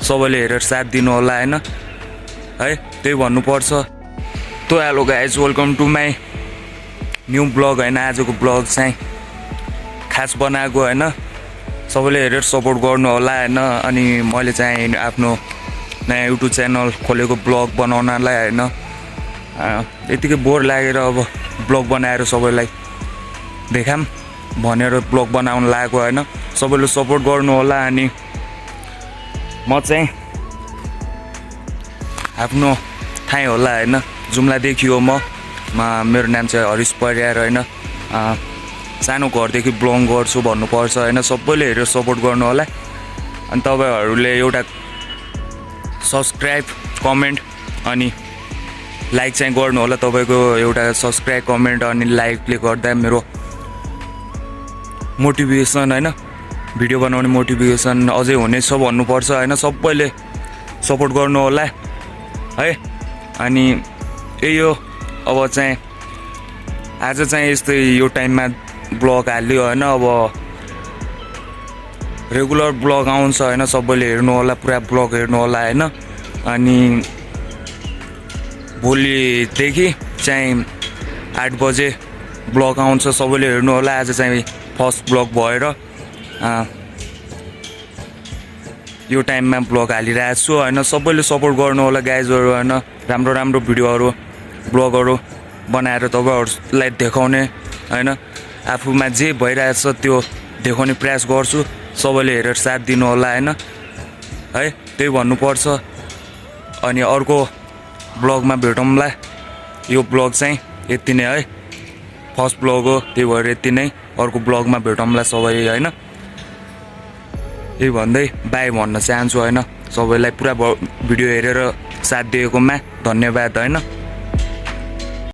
सबैले हेरेर साथ दिनु होला हैन है त्यही भन्नुपर्छ। तो hello guys welcome to my new blog हैन। आजको ब्लग चाहिँ खास बनाएको हैन, सबैले हेरेर सपोर्ट गर्नु होला हैन। अनि मैले चाहिँ आफ्नो नयाँ युट्युब च्यानल खोलेको ब्लग बनाउनलाई हैन। यतिकै बोर लागेर अब ब्लग बनाएर सबैलाई देखाम भनेर ब्लग बनाउन लागेको हैन। सबैले सपोर्ट गर्नु होला। अनि म चाहिँ आफ्नो ठाउँ होला हैन, जुम्लादेखि हो म। मेरो नाम चाहिँ हरिश परियार हैन। सानो घरदेखि ब्लग गर्छु भन्नुपर्छ हैन। सबैले हेरेर सपोर्ट गर्नु होला। अनि तपाईहरुले एउटा सब्स्क्राइब कमेन्ट अनि लाइक चाहिँ गर्नु होला। तपाईको एउटा सब्स्क्राइब कमेन्ट अनि लाइकले गर्दा मेरो मोटिभेसन हैन, भिडियो बनाउने मोटिभेसन अझै हुनेछ भन्नुपर्छ हैन। सबैले सपोर्ट गर्नु होला है। अनि यही हो, अब चाहिँ आज चाहिँ यस्तै यो टाइममा ब्लग हाल्यो हैन। अब रेगुलर ब्लग आउँछ हैन, सबैले हेर्नु होला, पुरा ब्लग हेर्नु होला हैन। अनि भोलिदेखि चाहिँ 8 बजे ब्लग आउँछ, सबैले हेर्नु होला। आज चाहिँ फर्स्ट ब्लग भएर यो टाइममा ब्लग हालिरहेको छु हैन। सबैले सपोर्ट गर्नु होला गाइजहरु हैन। राम्रो राम्रो भिडियोहरु ब्लगहरु बनाएर तपाईहरुलाई देखाउने हैन। आफूमा जे भइरहेछ त्यो देखाउने प्रयास गर्छु। सबैले हेरेर साथ दिनु होला हैन है, त्यही भन्नुपर्छ। अनि अर्को ब्लगमा भेटौँला। यो ब्लग चाहिँ यति नै है, फर्स्ट ब्लग हो, त्यही भएर यति नै। अर्को ब्लगमा भेटौँला सबै हैन। यही भन्दै बाई भन्न चाहन्छु हैन। सबैलाई पुरा भिडियो हेरेर साथ दिएकोमा धन्यवाद हैन।